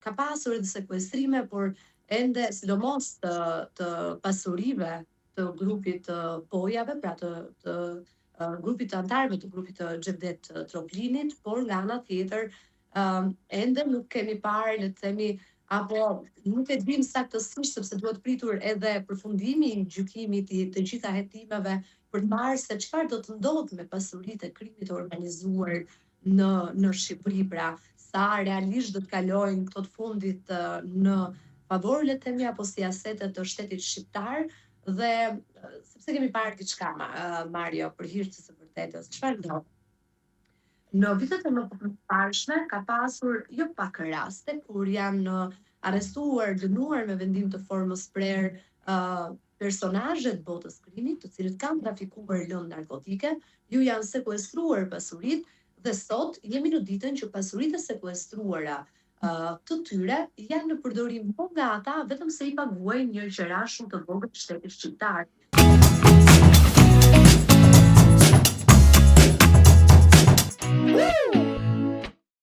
Ka pasur edhe sekuestrime, por ende sidomos të të pasurive të grupit të Pojave, pra të të grupit të anëtarëve të grupit të Xhevdet Troplinit, por nga ana tjetër ende nuk kemi parë, le të themi, apo nuk e dimë saktësisht sepse duhet pritur edhe përfundimi i gjykimit i të gjitha hetimeve për të parë se çfarë do të ndodhë me pasuritë e krimit të organizuar në në Shqipëri, pra sa realisht do të kalojnë këto të fundit në favor le të themi apo si asete të shtetit shqiptar dhe sepse kemi parë diçka Mario për hir të së vërtetës, çfarë ndodh? Në vitet e mëparshme ka pasur jo pak raste kur janë arrestuar, dënuar me vendim të formës prerë uh, personazhe të botës krimit, të cilët kanë trafikuar lëndë narkotike, ju janë sekuestruar pasuritë dhe sot jemi në ditën që pasuritë e sekuestruara të tyre janë në përdorim po nga ata vetëm se i paguajnë një qera shumë të vogël shtetit shqiptar.